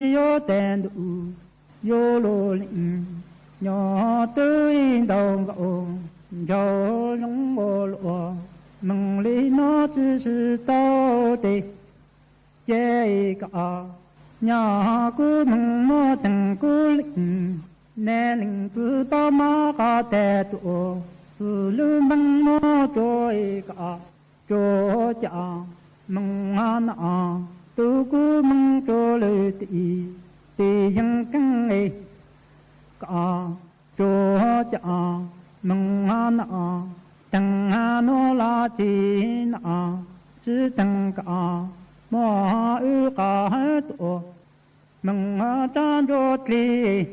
yuav teg ntuj yuav luag leej, nyob twj ib ntaug nkaus nraug zoo ua luaj. Meej li no tsis sib tau tes, ces kom nyaj kuv meej muab teeg kuv leej, nej leej txiv pab mab qab teg tuaj, xws lub npeeb muab tsuag kom tsuag cam meej nam, tus kuv meej tsuag lwm tim, tim yeej keeb kom tsuag cam meej nam, teeg nuav laj tsis nam, tsis teeg kom muab wb qab tuaj. Meej rab nruab dlig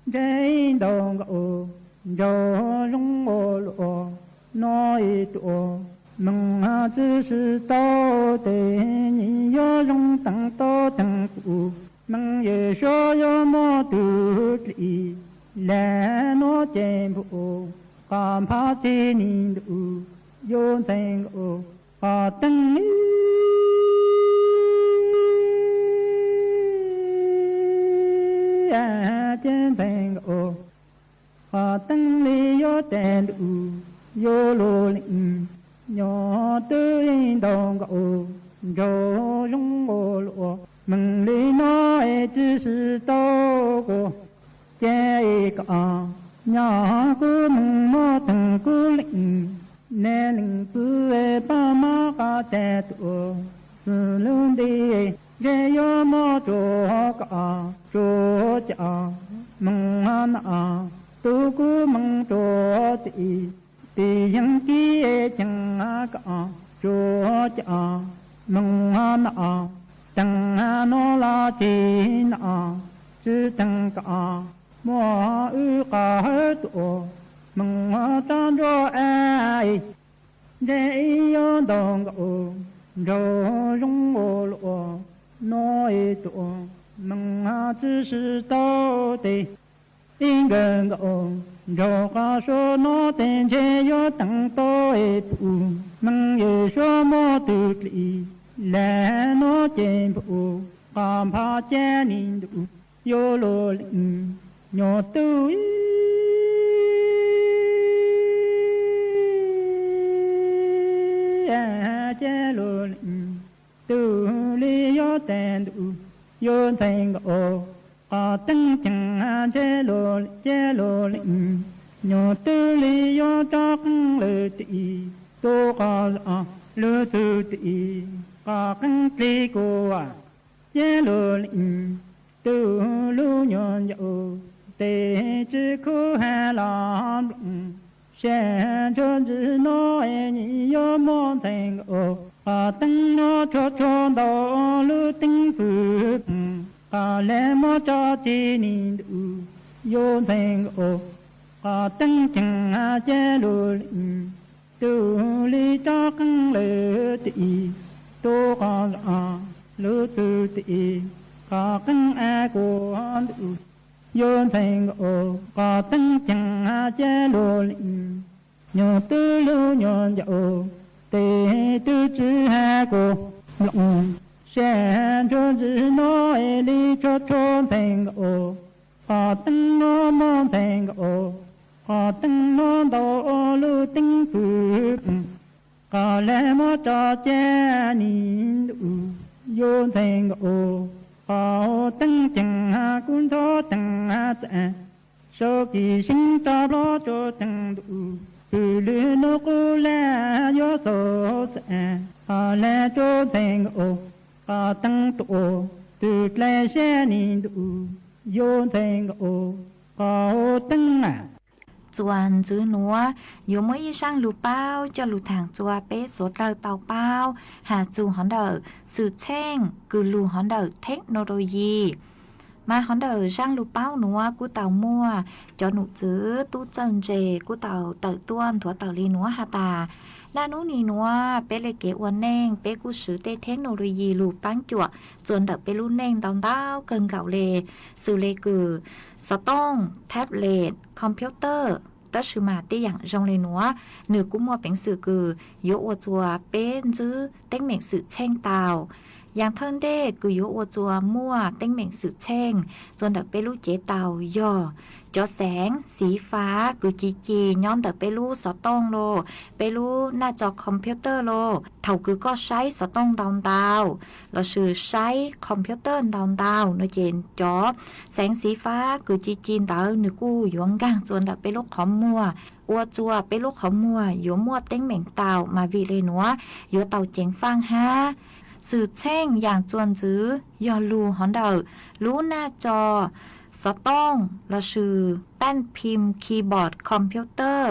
ntseg ib ntaug nkaus nraug zoo ua luaj, no ib tuaj meej tsis sib tau tes, nyias yuav zoo teeg tau teeg kuv. Meej Yexus yuav muab tug dlig lag nuav ces npum, qhov nphav teg nis ntuj yuav ntxeev nkaus, qhov teeb li ces ntxeev nkaus, qhov teeb li yuav teg ntuj yuav luag leej, nyob twj ib ntaug nkaus nraug zoo ua luaj. Meej li no es tsis sib tau kuv, ces kom nyaj kuv meej muab teeg kuv leej, nej leej txiv pab mab qab teg tuaj, xws lub nti ntseg yuav muab tsuag kom tsuag cam meej nam, tus kuv meej tsuag tim, tim yeej kib ceev kom tsuag cam meej nam, teeg nuav laj tsis nam, tsis teeg kom muab wb qab tuaj. Meej rab nruab dlig ntseg ib yuav ntaug nkaus nraug zoo ua luaj, no ib tuaj meej tsis sib tau tes, ib nkawg nkaus nraug qab suav no tes ntseg yuav teeg tau es pum. Meej Yexus muab tug dlig lag nuav ces npum, qhov nphav teg nis ntuj yuav luag leej, nyob twj ib ces luag leej, twg li yuav teg ntuj yuav ntxeev nkaus, qhov teeb ceev ces luag ces luag leej, nyob twg li yuav rov qeej lwm tim, tus qhov zoo lwm txwv tim, qhov qeej dlig kuv ces luag leej, twg lub nyuag ncaus tes tsis khuv has los nplooj, sab ntsuag ntsis no es nyias yuav muab ntxeev nkaus, qhov teeb nuav tsuag tsuag ntau lub teeb fwv peem, qhov lag muab tso tseg nis ntuj yuav ntxeev nkaus, qhov teeb ceev ces luag leej, twg li rov qeej lwm tim, tus qhov zoo lwm txwv tim, qhov qeej kuv ntuj yuav ntxeev nkaus, qhov teeb ceev ces luag leej, nyob twg lub nyuag ncaus tes twg tsis has kuv nplooj, sab ntsuag ntsis no es li tsuag tsuag ntxeev nkaus, qhov teeb nuav muab ntxeev nkaus, qhov teeb nuav ntau lub teeb fwv peem, qhov lag muab tso tseg nis ntuj yuav ntxeev nkaus, qhov teeb ceev kuv ntxhov teeg xav, sau kis seeb rov plaub tsuag teeg ntuj, pw lwm nub qub lag yuav xaus xav, qhov lag tsuag ntxeev nkaus, qhov teeb tuaj twg dlai sab nis ntuj yuav ntxeev nkaus, qhov teeb na. Txuas ntxiv nuav yuav muaj ib zaaj lug paub coj lug thaam txug peb suav dlawg tau paub has txug hov ntawm xwm txheej kws lug hov ntawm technology. Mas hov ntawm zaaj lug paub nuav kuj tau muaj cov num txwv tub txawj ntse kuj tau tawm tuaj nthuav tawm li nuav has tas, naj nub nim nuav peb le kev ua neej peb kuj swv tej technology lug paab cuam txuas ntawm peb lub neej ntau ntau kawg nkaus le, xws le kws xov tooj, tablet, computer, tab sis mas tej yaam zoo le nuav, nwg kuj muaj peev xwm kws yuav ua txuas peb ntsib teeb meem xwm txheej tau. Yam thawj ntej kws yuav ua txuas muaj teeb meem xwm txheej txuas ntawm peb lub cev tau yog cov xeev xiv fav kws ci ci nyob ntawm peb lub xov tooj los, peb lub naj tso computer los. Thaum kws koj saib xov tooj ntau ntau lossis saib computer ntau ntau no ces cov xeev xiv fav kws ci ci ntawd nws kuj yuav nkaag txuas ntawm peb lub qhov muag, ua txuas peb lub qhov muag yuav muaj teeb meem tau, mas vim le nuav yuav tau ceev faaj hab. Xwm txheej yam txuas ntxwv yog lug hov ntawm lub naj tso xov tooj lossis paj phim keyboard computer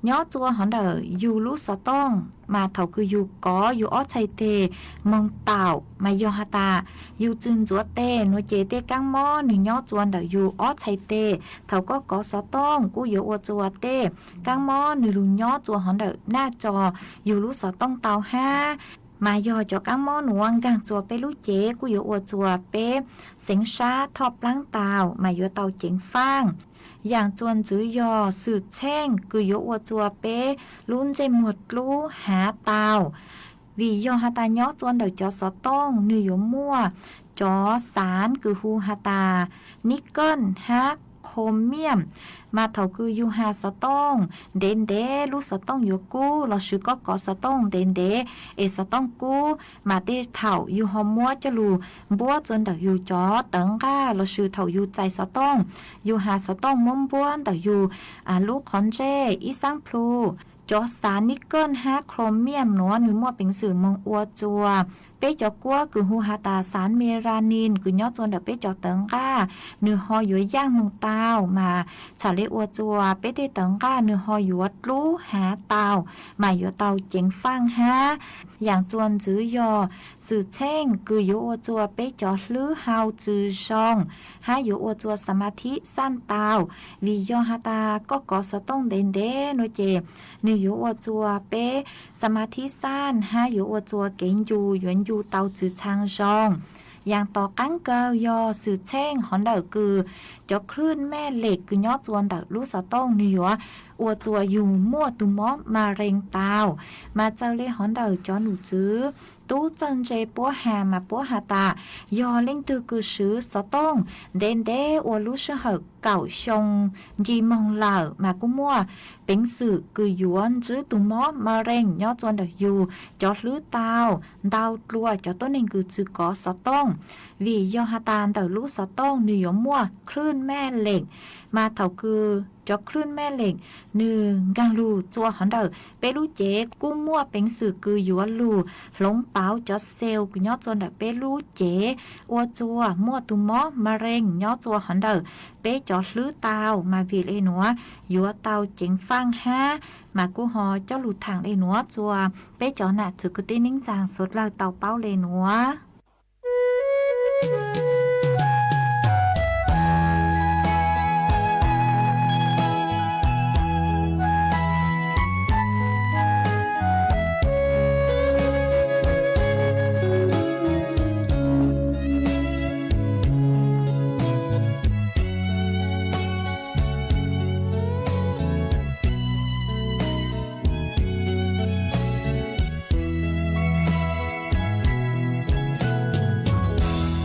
nyob txuas hov ntawm yug lub xov tooj, mas thaum kws yug kov yug ob txhais tes moog taum mas yog has tas yug tsi ntxuav tes nuav ces tej kaab mob nws nyob txuas ntawm yug ob txhais tes. Thaum koj kov xov tooj kuj yuav ua txuas tej kaab mob nws lug nyob txuas hov ntawm naj tso yug lub xov tooj tau hab. Mas yog cov kaab mob nuav nkaag txuas peb lub cev kuj yuav ua txuas peb xeev sab thoj plaab tau, mas yuav tau ceev faaj. Yam txuas ntxwv yog xwm txheej kws yuav ua txuas peb lub ntsej muag dlub hav tau, vim yog has tas nyob txuas ntawm cov xov tooj nws yuav muaj cov xaav kws hu has tas nib kawj hab qho miaj. Mas thaum kws yug has xov tooj ntev ntev lub xov tooj yuav kub lossis koj kov xov tooj ntev ntev es xov tooj kub, mas tej thaum yug ho muab coj lug npuab txuas ntawm yug cov tawv nqaj lossis thaum yug txais xov tooj, yug has xov tooj muab npuab ntawm yug lub qhov ntsej ib xaab plhu. Cov xaav nib kawj hab qho miaj nuav nws muaj peev xwm moog ua txuas peb cov kuab kws hu has tas xaav melanin kws nyob txuas ntawm peb cov tawv nqaj, nws ho yuav yaaj moog tau, mas txham le ua txuas peb tej tawv nqaj nws ho yuav dlub hav tau, mas yuav tau ceev faaj hab. Yam txuas ntxwv yog xwm txheej kws yuav ua txuas peb cov hlwb hau tsi zoo, hab yuav ua txuas xas mas thib xaj tau, vim yog has tas koj kov xov tooj ntev ntev nuav ces nws yuav ua txuas peb xas mas thib xaj hab yuav ua txuas kev ncu yuav ncu tau tsi txhaa zoo. Yam tom qaab kawg yog xwm txheej hov ntawm kws cov khlwj mej lem kws nyob txuas ntawm lub xov tooj nws yuav ua txuas yug muaj tug mob ma rees tau. Mas txawm le hov ntawm cov num tswv tub txawj ntse puab has mas puab has tas yog leej twg kws swv xov tooj ntev ntev ua lub sij hawm kaum xyoo nci moog lawm mas kuj muaj peev xwm kws yuav ntsib tug mob ma rees nyob txuas ntawm yug cov hlwb tau ntau dlua cov tuab neeg kws tsi kov xov tooj, vim yog has tas ntawm lub xov tooj nws yuav muaj khlwj mej lem. Mas thaum kws cov khlwj mej lem nws nkaag lug txuas hov ntawm peb lub cev kuj muaj peev xwm kws yuav lug hloov pauv cov xeev kws nyob txuas ntawm peb lub cev ua txuas muaj tug mob ma rees nyob txuas hov ntawm peb cov hlwb tau, mas vim le nuav yuav tau ceev faaj hab. Mas kuj ho coj lug thaam le nuav txuas peb cov nam txwv kwv tij neej tsaa suav dlawg tau paub le nuav.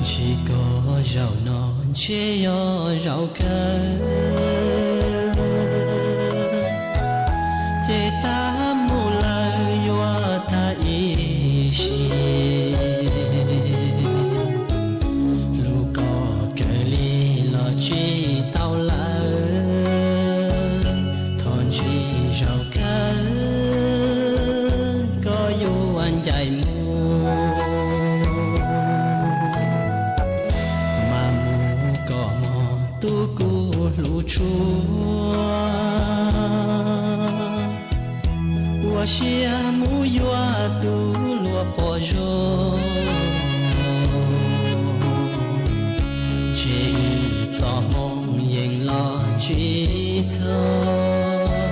Ntshai koj zaum no ntshe yog zaum kawg, ces tag mus lawm yuav tag ib sim. Hlub koj kawg li los tsis tau lawm, thov ntshe zaum kawg koj yuav ncaim mus. Mas mus koj mog tus kuv hlub tshua, ua siab mus yuav tus luag pom zoo. Ntshe wb txoj hmoo yeej los tsis txog,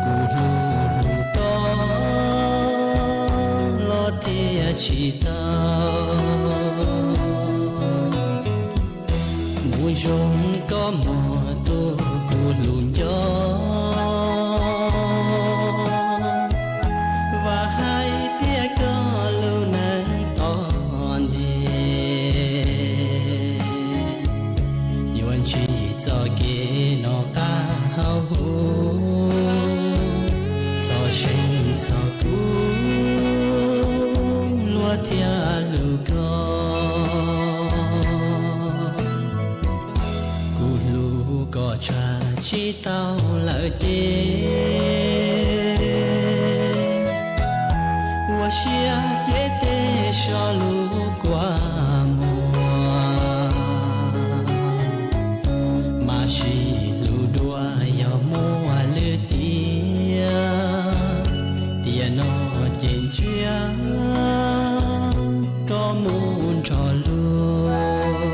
kuv hlub hlub koj los thiaj tsis tau. Mus zoo koj mog tus kuv hlub nco, vam hais tias koj lub neej tom Txoj kev noj qab haus huv, txhom seev txhom kub, luag thiaj hlub koj. Kuv hlub koj tshaj tsis tau lawm ces, ua siab cia tej so lus kua muag. Mas sim hlub dua yog muaj lwm tiam, tiam no ces ntsia koj mus nrog luag.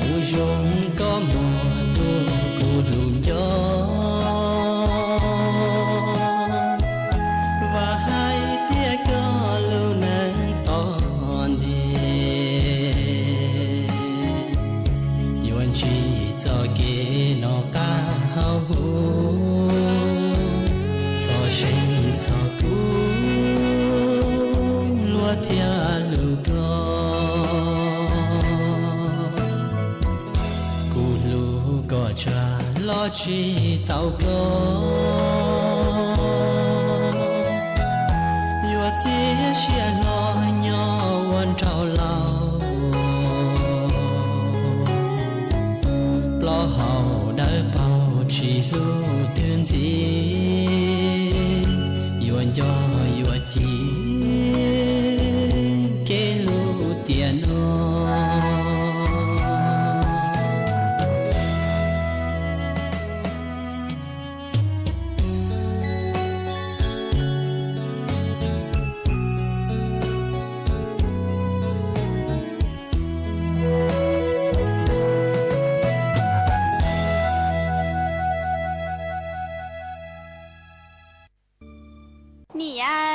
Mus zoo koj muaj tus kuv hlub nco, vam hais tias koj lub neej tom ntej yuav ntsib txoj kev noj qab haus huv, txhom seev txhom kub, luag thiaj hlub koj. Kuv hlub koj tshaj los tsis tau koj, yuav txiav siab hlo nyob ua nraug laus. Plaub hau dawb paug tsis hlub twg ntxiv, yuav nco yuav ci kev hlub tiam no. Niam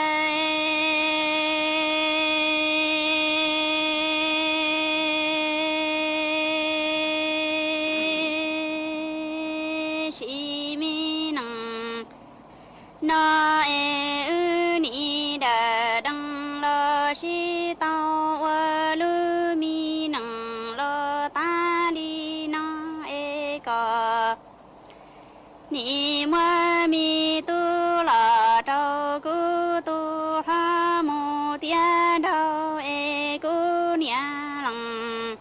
yawm siv me nees no es wb nim dawm dees los sib tau ua lub me nees los tas li no es kom nim muab me tub los rau kuv tus hlob mus tiav nraug es kuv niam lees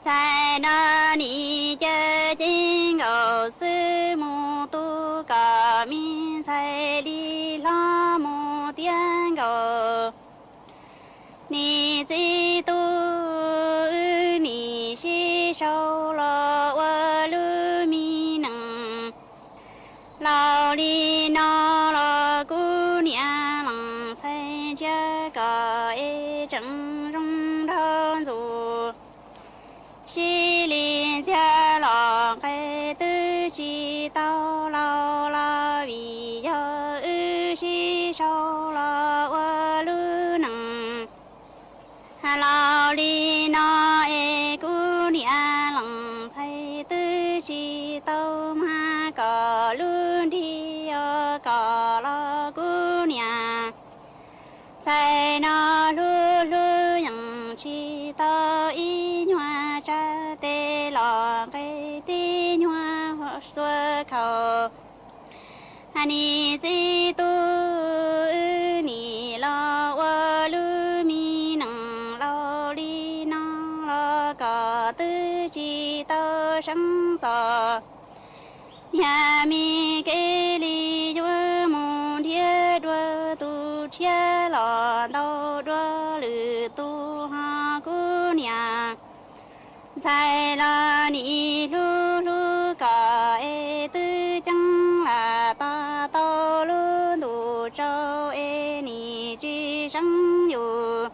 txhais no nim caw ceeb nkaus xwb mus tu kom me ntxhais li hlob mus tiav nkaus. Nim txiv tub wb nim sib sau los ua lub me nees laus li no los kuv niam lees txhais ntsia kom es tseem zoo nraug ntxuav. Sib li ntxhiab los nqe twb tsis tau laus los vim yog wb sib sau los ua lub nees laus li no es kuv niam lees txhais twb tsis tau mag kom lub nrig os kom los kuv niam txhais no hlub hlub yeej tsis tau ib nyuag tsa tes los nqe tib nyuag xuab khaus. Nim txiv tub wb nim los ua lub me nees laus li no los kom twb tsis tau seev txog. Niag me kev li yuav mus nrhiav dua tus tshiab los ntau dua lwm tus ho kuv niam ntxhais los nim hlub hlub kom es twb ceeb lam tos tau lub ntuj tsaus es nim tsis seev yus.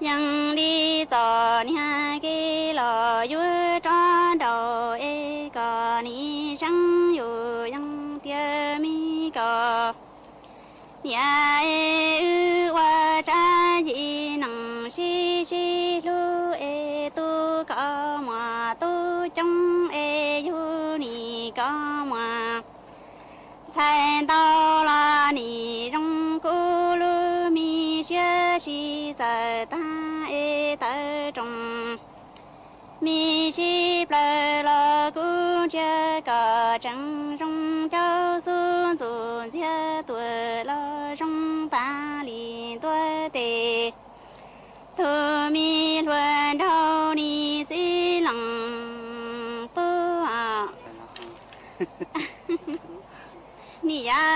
Yeej li txom nyem kev los yuav rov nraum es kom nim zeeb yus yeej tiag me koj niam es wb ua tsab yim neej sib sib hlub es tu koj muam tu coob es yug nim koj muam ntxhais ntau los nim zoo kuv lub me siab sib txawm tag es tawv roos me sib plaws los kuv ntsia kom tseem zoo caub xub ntxuj ntxiag tuaj los zoo tas li ntuag tes. Tus me hluas nraug nim txiv leej tub nim yam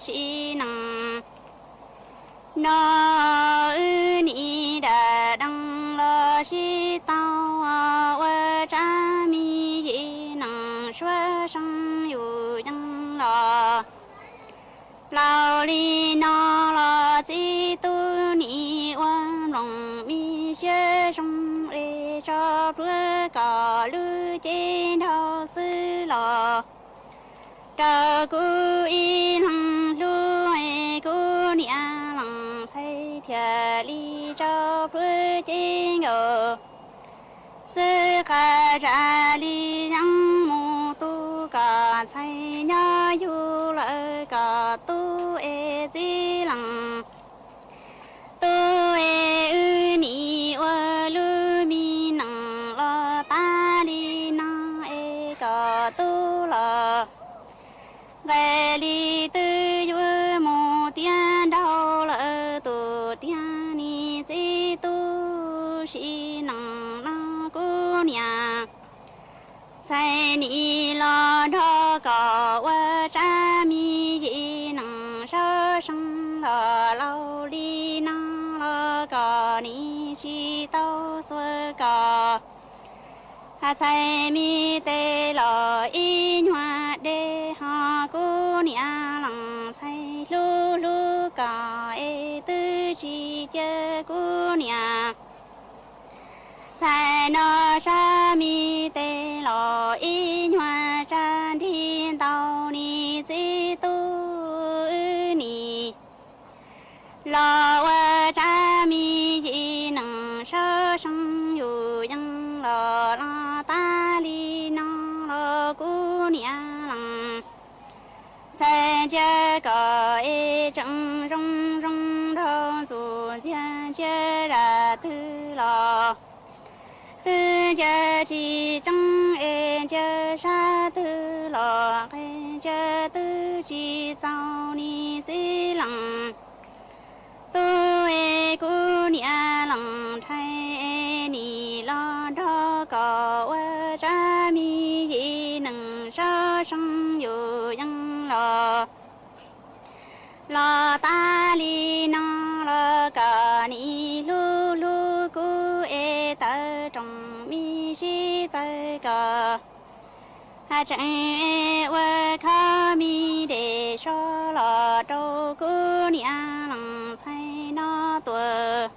sib neej no wb nim dam dees los sib tau ua tsab me yim neej suab seej yus yeej los laus li no los txiv tub nim ua mloog me siab zoo es tso plhuav kom lub cev nrau xwb los rau kuv ib leeg hlub es kuv niam leej ntxhais thiaj li tso plhuav cev nkaus xwb. Qhov tseeb li yeej mus tu kom ntxhais nyob yug lawm kom tub es txiv leej tub es wb nim ua lub me neej los tas li no es kom tub los nqe li twb yuav mus tiav nraug lawm tus tiag nim txiv tub sib neej no kuv niam ntxhais nim los nrog kom ua tsab me yim neej sab seej los laus li no los kom nim tsis tau xuas kom ntxhais me tes los ib nyuag dej ho kuv niam leej ntxhais hlub hlub kom es twb tsis cia kuv niam ntxhais no sab me tes los ib nyuag tsab nrig ntau nim txiv tub wb nim los ua tsab me yim neej sab seej yus yeej los los tas li no los kuv niam leej ntxhais ntsia kom es tseem zoo zoo nraug ntxuj ntxiag ntsia zaj twg los twb ntsia tsis tseeb es ntsia sab twg los nqe ntsia twb tsis txaus nim txiv leej tub es kuv niam leej ntxhais nim los nrog kom ua tsab me yim neej sab seej yus yeej los los tas li no los kom nim hlub hlub kuv es tawv roos me sib pawg kom tseem ua khob me dej soj los rau kuv niam leej ntxhais no tuaj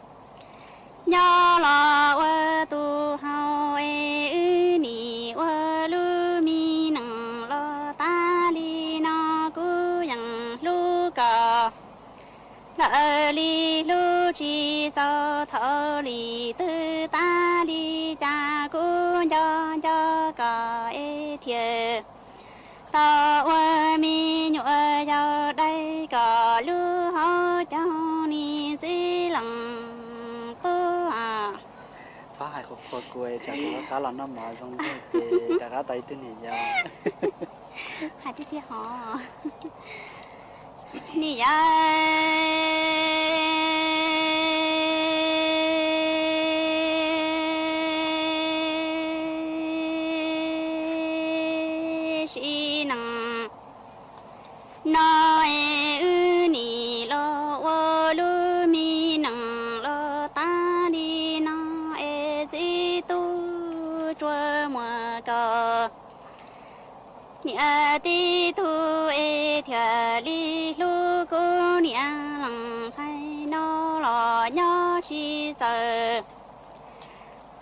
nyob los ua tus hau es wb nim ua lub me neej los tas li no kuv yeej hlub kom lawv li hlub tsis txaus thaum li twg tas li cas kuv nco nco kom es thiaj tau ua me nyuam yaus dai kom lub hauv caug nim txiv leej tub. Txhob hais qhuav qhuav kuv, tsam kuv rov qab los noj mov zoo ntuj ces rov qab tau ib tug niam yau. Hais tiag tiag hov. Niam yau sib neej no es wb nim los ua lub me neej los tas li no es txiv tub tsuas muaj koj Niam tib tug es thiaj li hlub kuv niam leej ntxhais no los nyob tsis txawj.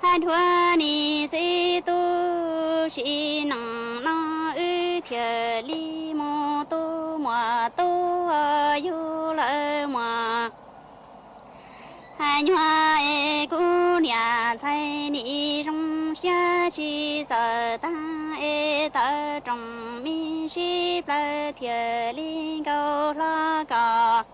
Hais dua niam txiv tub sim neej no wb thiaj li mus tu muam tub yug lawm muam. Hais nyuag es kuv niam ntxhais nim zoo siab tsis txawj tag es tawm rooj me sib plawg thiaj li nkaus hlo kom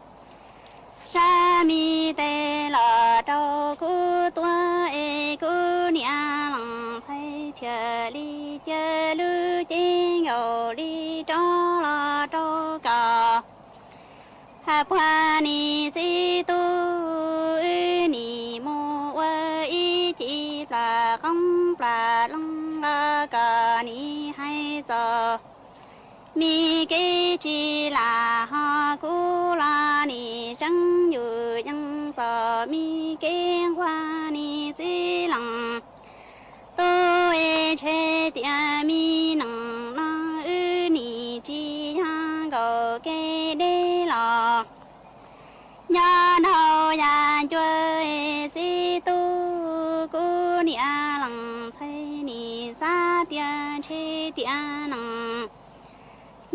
sab me tes los rau kuv tuaj es kuv niam leej ntxhais thiaj li cia lub cev nkaus li rov los rau kom. Hais puag niam txiv tub wb nim mus ua ib ce plas qoob plas loo los kom nim hais txog me kev tsis lam ho kuv los nim tseeb yus yeej txog me kev nquag niam txiv leej tub es ntshe tias me neej no wb nim tsis yog nkaus kev deb los nyob dhau yav ncua es txiv tub kuv niam leej ntxhais nim xav tias ntshe tias neej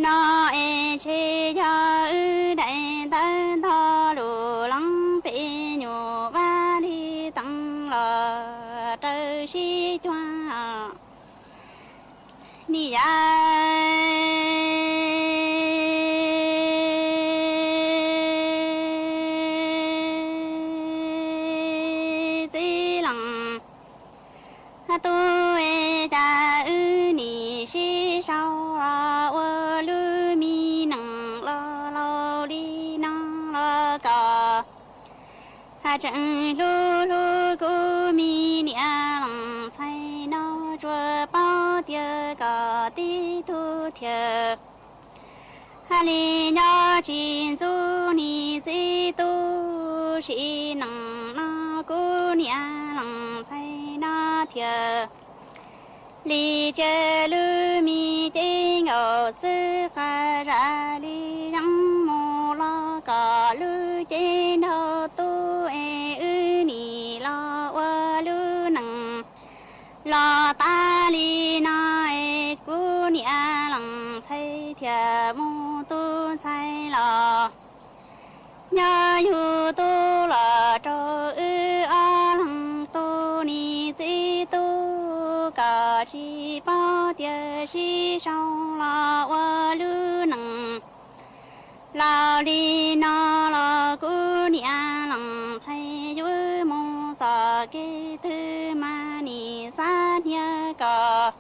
no es ntshe yog wb daim ntawv ntog lus leej pem nyuam vaj li teev los raws sib cuag niam yau txiv leej tub es cas wb nim sib sau los ua lub me neej los laus li no los kom hais tseem hlub hlub kuv me niam leej ntxhais no tsuas paub tias kom tib tug thiaj hais li nyob tsis ntxub niam txiv tub sim neej no kuv niam leej ntxhais no thiaj li cia lub me cev nkaus xwb qab zaj li yeej mus los kom lub cev nrog tub es wb nim los ua lub neej los tas li no es kuv niam leej ntxhais thiaj mus tu ntxhais los nyob yug tub los rau wb ob leeg tu niam txiv tub kom tsis paub tias sib sau los ua lub neej laus li no los kuv niam leej ntxhais yuav mus txoj kev twg mas nim xav hnia kom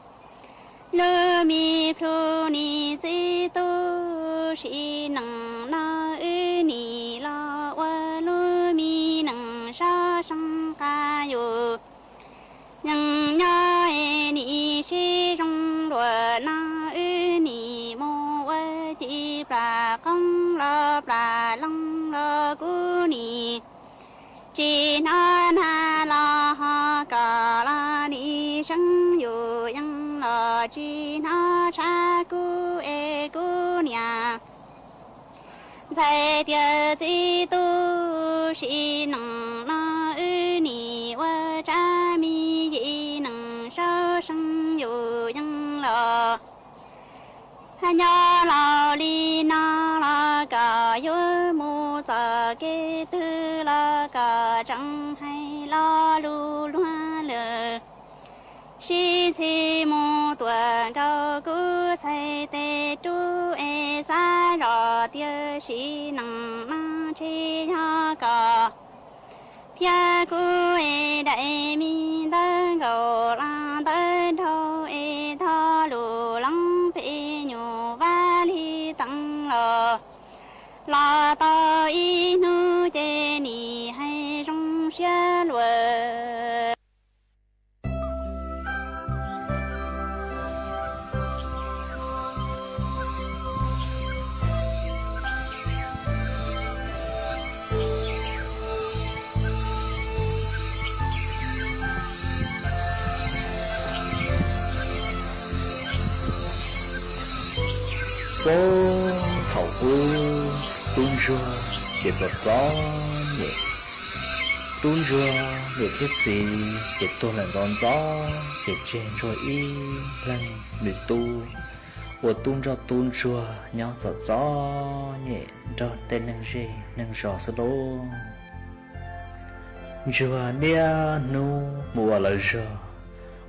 lub me plhu niam txiv tub sim neej no wb nim los ua lub me neej sab seej qab yus yeej nyob es nim sib zoo luam no wb nim mus ua ci plas qoob los plas loo los kuv nim tsis hnov nag los ho kom los nim seeb yus yeej los tsis hnov tshab kuv es kuv niam ntxhais tias txiv tub sim neej no wb nim ua tsab me yim neej sab seej yus yeej los nyob laus li no los kom yuav mus txoj kev twg los kom tseem hais lo lus luag lwm sib ntxhi mus tuam nkaus kuv txhais tes rub es xav zoj tias sim neej no ntshe yog kom thiab kuv es daim me ntawv nkaus los ntawv nraug es tog lus leej pem nyuam vaj li teev los los tau ib hnub ces nim hais zoo siab luag Puag thaum ub, tub ntsuag ces txom txom nyem. Tub ntsuag niam thiab txiv ces tuag lawm ntxov ntxov, ces tseg ntsuag ib leeg me tub ua tub ntsoj tub ntsuag nyob txom txom nyem nrog tej neeg zej neeg zos xwb lauj. Ntsuag niaj hnub mus ua lawv zog,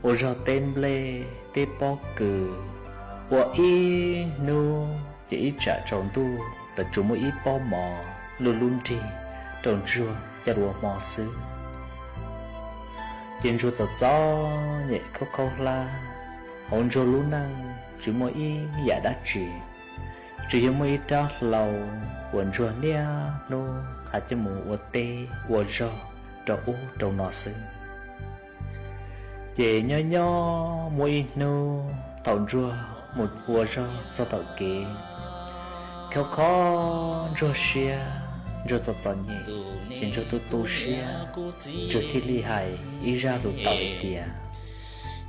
ua zog teb nplej teb pob kws, ua ib hnub ces ib tsam tsaus ntuj lawv tsuas muab ib pob mov luj lub nrig rau ntsuag coj los ua hmo xwb. Ces ntsuag txom txom nyem khaub khaub hlab, hauv ntsuag lub neej tsis muaj ib yam dab tsi, tsuas yog muaj ib rab hlau uas ntsuag niaj hnub qhav coj mus ua teb ua zog rau ub rau no xwb. Ces nyob nyob muaj ib hnub thaum ntsuag mus ua zog txog tom kev, khaub khaub ntsuag siab, ntsuag txom txom nyem, ces ntsuag tu tu siab, ntsuag thiaj li hais ib zaj lus tau hais tias,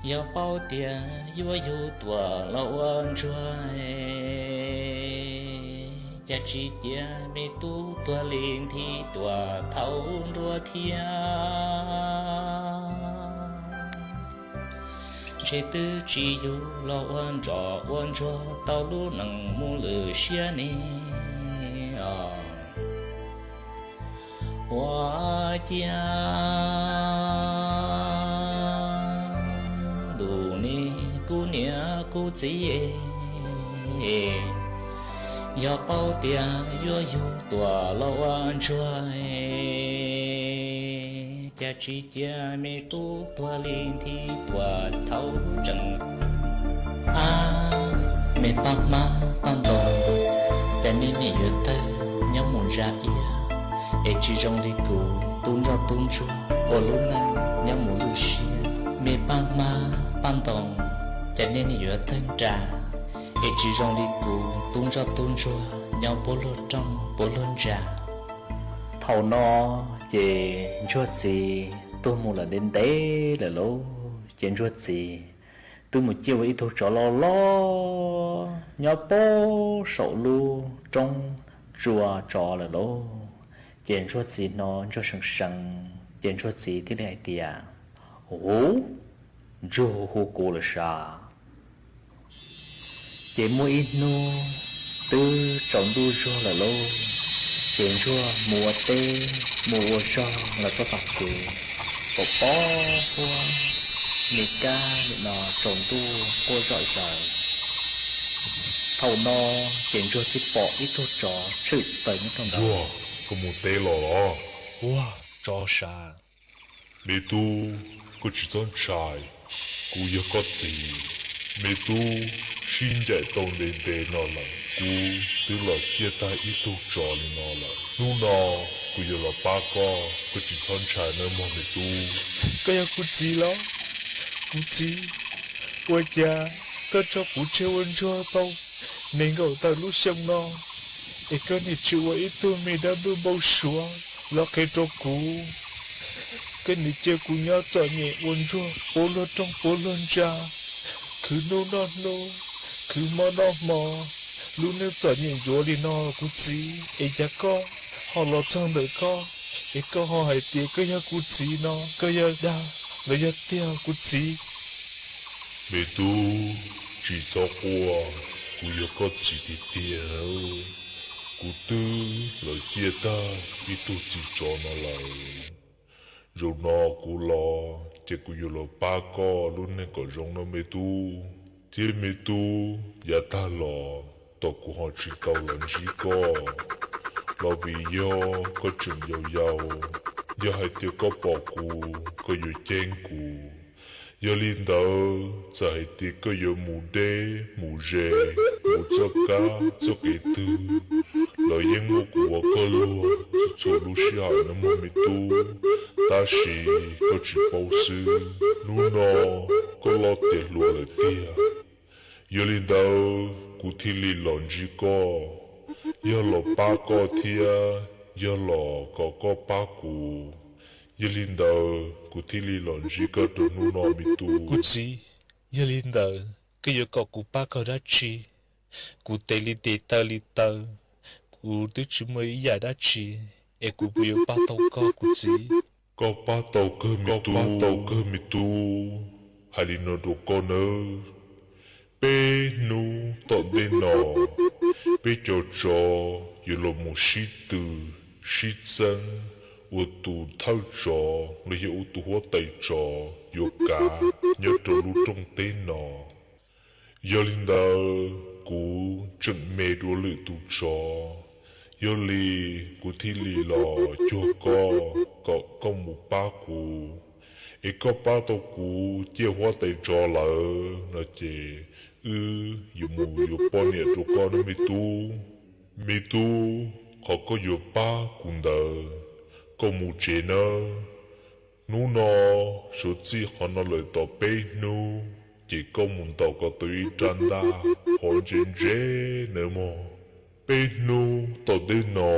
yog paub tias yuav yug tuam los ua ntsuag, cas tsis cia me tub tuag li nthi tuam thaum nruab thiab. Ntshe twb tsis yug los ua nroj ua ntsuag tau lub neej mus lwm siab ne. Ua cia ntus ne kuv niam kuv txiv, yog paub tias yuav yug tuam los ua ntsuag, cas tsis cia me tub tuag li nthi tuam thaum tseem. Ab, me paj hmab paj ntoo, cas nej niam yuav tawg nyob mus ntsa iab, es tsis zoo li kuv tub ntsoj tub ntsuag ua lub neej nyob mus lwm siab. Me paj hmab paj ntoo, cas nej niam yuav tawg nra, es tsis zoo li kuv tub ntsoj tub ntsuag nyob puab luag rooj puab luag ntsa. Thaum no ces ntsuag txiv tuag mus lawm ntev ntev lawm lauj, ces ntsuag txiv twb mus ciaj ua ib tug tsov loj loj nyob puag saum lub roob tsua tsov lawm lauj. Ces ntsuag txiv hnov ntsuag seev seev, ces ntsuag txiv thiaj li hais tias, Huv, ntsuag hu hu kuv lawm sav. Ces muaj ib hnub twb tsaus ntuj zuag lawm lauj, ces ntsuag mus ua teb mus ua zog los txog tom kev, pom pob huab me kab nim no tsaus ntuj quaj zom zaws. Thaum no ces ntsuag thiaj pom ib tug tsov tshwm plaws nyob rau ntawd. Ntsuag, koj mus teb los los? Ua, tsov sav. Me tub, koj tsis txhob ntshai, kuv yog koj txiv. Me tub, sib ncaim tau ntev ntev no lawm, kuv twb los ciaj tag ib tug tsov li no lawm. Hnub no kuv yuav los pab koj, koj tsis txhob ntshai nawb mog me tub. Koj yog kuv txiv los? Kuv txiv, ua cas koj tso kuv tseg ua ntsuag tau nees nkaum tawm lub xyoo no, es koj nim tsis ua ib tug me dab ntub npau suav los qhia rau kuv? Koj nim cia kuv nyob txom nyem ua ntsuag puab luag rooj puab luag ntsa, khwv hnub noj hnub, khwv hmo noj hmo, lub neej txom nyem ncuav li no kuv txiv, es cas koj ho los txog ntawm koj, es koj ho hais tias koj yog kuv txiv no, koj yog dag los yog tiag kuv txiv? Me tub, tsis txhob quaj, kuv yog koj txiv tiag tiag. Kuv twb los ciaj tag ib tug txiv tsov no lawm. Zaum no kuv los ces kuv yuav los pab koj lub neej kom zoo no me tub. Thiab me tub, yav tag los tom kuv ho tsis tau los ntsib koj los vim yog koj tseem yau yau. Yog hais tias koj pom kuv, koj yuav ceeb kuv. Yog li ntawd txawm hais tias koj yuav mus deb mus ze, mus txoj kab txoj kev twg los yeej muaj kuv ua koj luag txhua txhua lub sij hawm no mog me tub. Tab sis koj tsis paub xwb, hnub no koj loj tiav hluas lawm tiag. Yog li ntawd kuv thiaj li los ntsib koj, yog los pab koj thiab yog los kom koj pab kuv. Yog li ntawd kuv thiaj li los ntsib koj rau hnub no me tub. Kuv txiv, yog li ntawd koj yuav kom kuv pab koj dab tsi? Kuv tes li tes taw li taw, kuv twb tsis muaj ib yam dab tsi, es kuv puas yuav pab tau koj kuv txiv? Koj pab tau kawg me tub, koj pab tau kawg me tub. Hais li no rau koj nawb, peb hnub tom ntej no, peb cov tsov yuav los mus sib tw, sib txeeb, ua tus thawj tsov los yog ua tus huab tais tsov yuav kav nyob rau lub rooj teb no. Yog li ntawd kuv tseem me dua lwm tus tsov, yog li kuv thiaj li los cuag koj kom koj mus pab kuv. Es koj pab tau kuv ciaj huab tais tsov lawm no ces wb yuav mus yuav poj niam rau koj nawb me tub. Me tub, qhov koj yuav pab kuv ntawd, koj mus tsev nawb. Hnub no, suav txij qhov no lawm tau peb hnub, ces koj mus ntaus kom tau ib rab ntaj hov ntse ntse nawb mog. Peb hnub tom ntej no,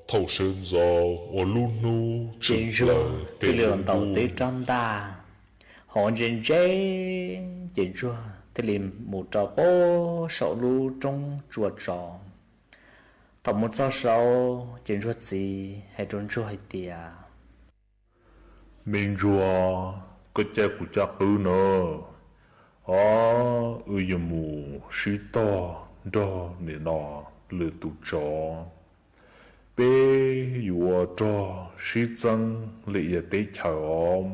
thaum sawv ntxov uas lub hnub tshwm plaws, thiaj li ntaus tau ib rab ntaj hov ntse ntse, ces ntsuag thiaj li mus rau pem saum lub roob tsua tsov. Thaum mus txog saud ces ntsuag txiv hais rau ntsuag hais tias, Me ntsuag, koj caij kuv caj qwb na, o, wb yuav mus sib tog nrog nim no lwm tus tsov, peb yuav ua rog sib txeeb li yam teb chaws os.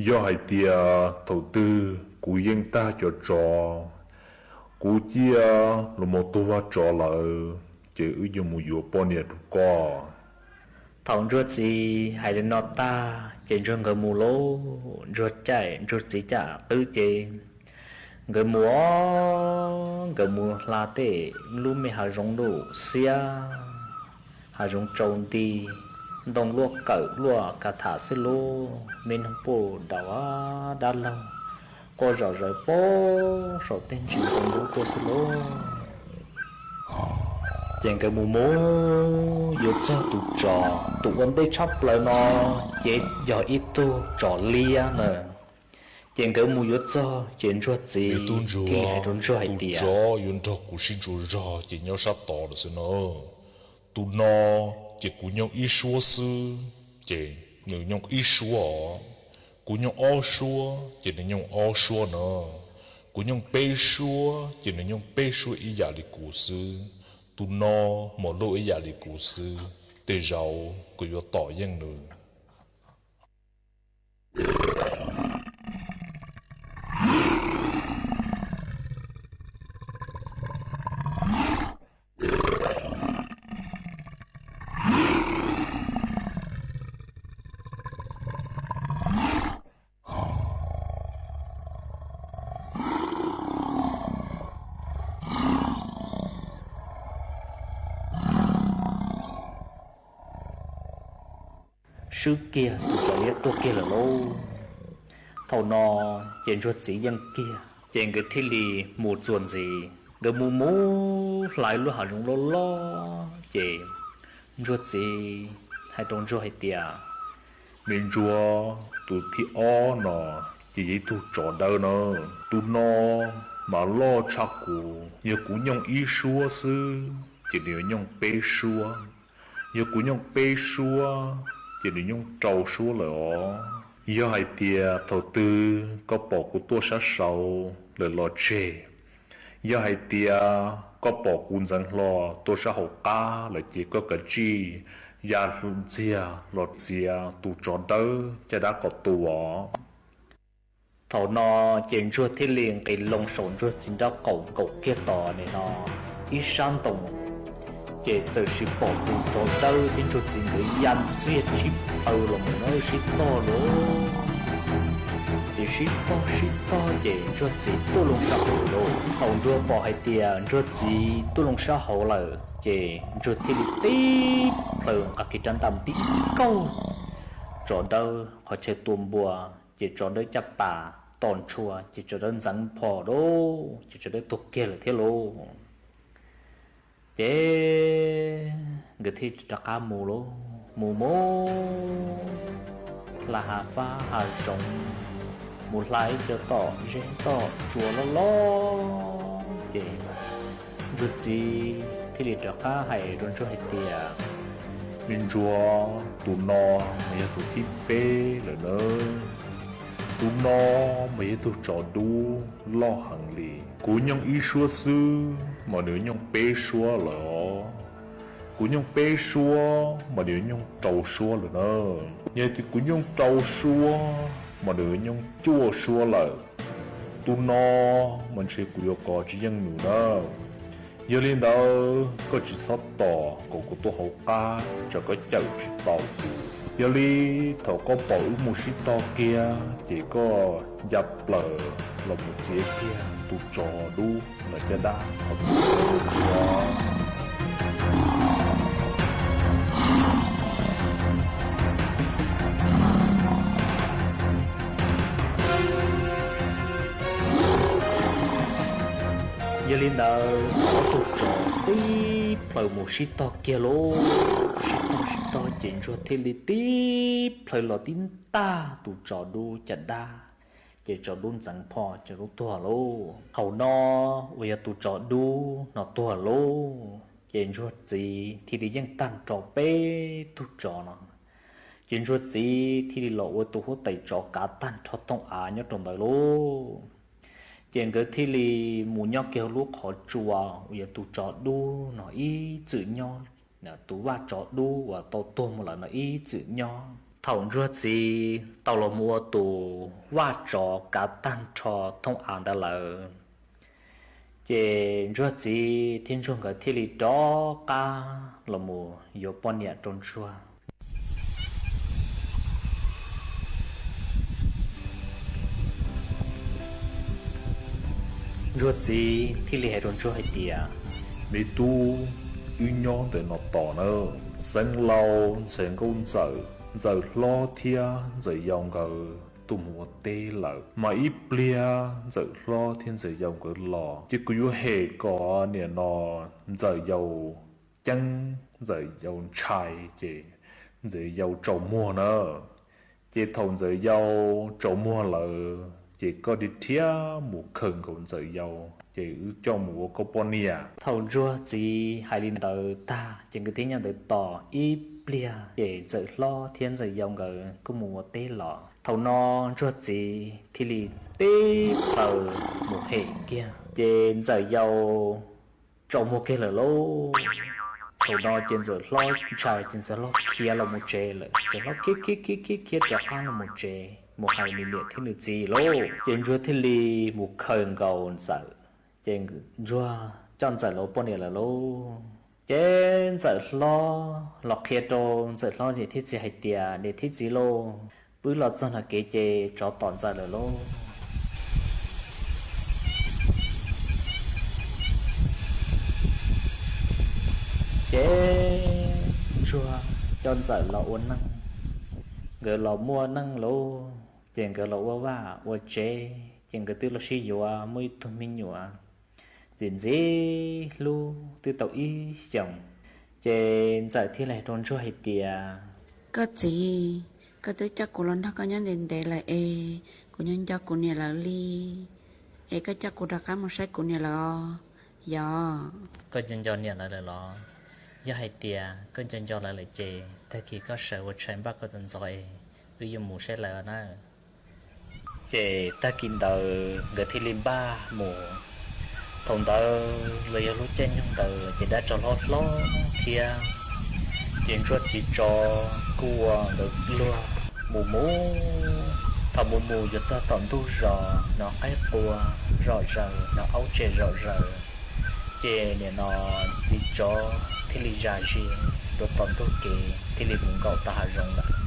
Yog hais tias thaum twg kuv yeej tag cov tsov, kuv ciaj los mus tuag vaj tsov lawm, ces wb yuav mus yuav poj niam rau koj. Thaum ntsuag txiv hais li no tag ces ntsuag nkawd mus lauj. Ntsuag caij ntsuag txiv caj qwb ces nkawd mus os, nkawd mus hla tej lub me hav zoov lub xiab, hav zoov tsaus nti, ntoo luaj kawm luaj ka tham xwb lauj, me noog puj daus dab laug quaj zom zaws pem saum tej ntsis ntoo lub tuaj xwb lauj. Ces nkawd mus mus yuav txog tus tsov, tus ua ntej tshaj plaws no ces yog ib tug tsov liab na. Ces nkawd mus yuav txog ces ntsuag txiv thiaj li hais rau ntsuag hais tias, Tus tsov yuav nrog kuv sib ntsuas zog ces nyob sab tod lawm xwb na. Tus no ces kuv nyooj ib suab xwb, ces nws nyooj ib suab os. Kuv nyooj ob suab ces nws nyooj ob suab na. Kuv nyooj peb suab ces nws nyooj peb suab ib yam li kuv xwb. Tus no mas luj ib yam li kuv xwb, tej zaum kuv yuav tom yeej nws. Swb kiag tus tsov liab tuag kiag lawm lauj. Thaum no ces ntsuag txiv yeej kiag ces nkawd thiaj li mus txuas ntxiv. Nkawd mus mus hla lub hav zoov loj loj ces ntsuag txiv hais rau ntsuag hais tias, Me ntsuag, tus thib ob no ces yog ib tug tsov dawb na. Tus no mas loj tshaj kuv, yog kuv nyooj ib suab xwb ces nws yuav nyooj peb suab, yog kuv nyooj peb suab ces nws nyooj rau suab lawm os. Yog hais tias thaum twg koj pom kuv tuaj sab saud lawm los tseg, yog hais tias koj pom kuv ntxeev hlo tuaj sab hauv qab lawm ces koj kav tsij ya ntxiag los txiav tus tsov dawb caj dab kom tu os. Thaum no ces ntsuag thiaj li nqis loo saum ntsuag txiv nraub qaum nkaum kiag tom nim no ib sab ntoo, ces txawm sim pom tus tsov dawb thiab ntsuag txiv nkawd ya ntxiag sib plhaw los mus na, sib tog lauj. Ces sib tog sib tog ces ntsuag txiv tuaj loo sab hauv lawm. Thaum ntsuag pom hais tias ntsuag txiv tuaj loo sab hauv lawm ces ntsuag thiaj li tib plhaw nqa kiag rab ntaj mus tib kaug tsov dawb qhov chaw tua npua, ces tsov dawb caj pas tom ntshua ces tsov dawb ntxeev pho lauj, ces tsov dawb tuag kiag lawm thiab lauj. Ces nkawd thiaj rov qab mus lauj, mus mus hla hav fab hav zoov, mus hla ib co tom zeb tom tsua loj loj Ces ntsuag txiv thiaj li rov qab hais rau ntsuag hais tias, me ntsuag, tus no mas yog tus thib peb lawm nawb. Tus no mas yog tus tsov dub loj heev li. Kuv nyooj ib suab xwb mas nws nyooj peb suab lawm os. Kuv nyooj peb suab mas nws nyooj rau suab lawm na. Yog tias kuv nyooj rau suab mas nws nyooj cuaj suab lawm. Tus no mas ntshe kuv yuav kov tsis yeej nws na. Yog li ntawd koj tsis txhob tos kom kuv tuaj hauv qab tsam koj cawm tsis tau kuv. Yog li thaum koj pom wb mus sib tog kiag ces koj nca plaws los mus txiav kiag tus tsov dub no caj dab qhov ntsuag. Yog li ntawd ob tug tsov tib plhaws mus sib tog kiag lauj. Sib tog sib tog ces ntsuag thiaj li tib plhaws los tib ntaj tus tsov dub caj dab, ces tsov dub ntxeev phom, tsov dub tuag lauj. Thaum no uas yog tus tsov dub no tuag lauj, ces ntsuag txiv thiaj li yeej tag nrho peb tug tsov no. Ces ntsuag txiv thiaj li los ua tus huab tais tsov kav tag nrho thooj av nyob rau ntawd lauj. Ces nkawd thiaj li mus nyob kiag hauv lub qhov tsua uas yog tus tsov dub no ib txwm nyob, tus vaj tsov dub uas tau tuag mus lawm no ib txwm nyob. Thaum ntsuag txiv tau los mus ua tus vaj tsov kav tag nrho thooj av ntawd lawm, ces ntsuag txiv thiab ntsuag nkawd thiaj li rov qab los mus yuav poj niam rau ntsuag. Ntsuag txiv thiaj li hais rau ntsuag hais tias, me tub, wb nyob ntawm no tos nawb. Xeev laus ntxhais nkauj ntxawm, ntxawm hlob thiab ntxawm yau nkawd tuaj mus ua teb lawm, mas ib pliag ntxawm hlob thiab ntxawm yau nkawd los ces kuv yuav hem kom niam no ntxawm yau ceeb, ntxawm yau ntshai, ces ntxawm yau tsaus muag na. Ces thaum ntxawm yau tsaus muag lawm ces koj dhia rhiab mus khaws nkaus ntxawm yau ces wb coj mus ua koj poj niam. Thaum ntsuag txiv hais li ntawd tag ces nkawd thiaj nyob ntawd tos ib pliag ces ntxawm hlob thiab ntxawm yau nkawd kuj mus ua teb los. Thaum no ntsuag txiv thiaj li tib plhaws mus hem kiag ces ntxawm yau tsaus muag kiag lawm lauj. Thaum no ces ntxawm hlob ntshai ces ntxawm hlob khiav los mus tsev lawm. Ntxawm hlob khiav khiav khiav khiav khiav rov qab los mus tsev mus hais nws niam thiab nws txiv lauj. Ces ntsuag thiaj li mus khaws nkaus ntxawm, ces ntsuag coj ntxawm los ua poj niam lawm lauj. Ces ntxawm hlob los qhia rau ntxawm hlob niam thiab txiv hais tias, niam thiab txiv lauj, pw los txog nram kev ces tsov tom ntxawm lawm lauj. Ces ntsuag coj ntxawm los ua neej, nkawd los muaj neej lauj. Ces nkawd los ua vaj ua tsev ces nkawd twb los sib yuav muaj ib tug me nyuam ntxim ntxim hlub twb tau ib xyoos. Ces ntxawm thiaj li hais rau ntsuag hais tias, koj txiv, koj twb coj kuv los nrog koj nyob ntev ntev lawm es kuv nyob nco kuv niam lawv li, es koj coj kuv rov qab mus saib kuv niam lawv os. Yog koj nco nco niam lawv lawm los? Yog hais tias koj nco nco lawv lawm ces tag kis koj sawv ua tshais npaj koj tus ntxov es wb yuav mus saib lawv na. Ces tag kis ntawd nkawd thiaj li npaj mus. Thaum ntawd los yog lub caij nyoog ntawd ces dab tsov hlob hlob thiab, ces ntsuag txiv tsov kuj ua nkawd luag mus mus. Thaum mus mus yuav txog tom ntug zos no qaib qua zom zaws no aub tsem zom zaws, ces nim no txiv tsov thiaj li zam zis rau tom ntug kev thiaj li mus nkaum tom hav zoov lawm.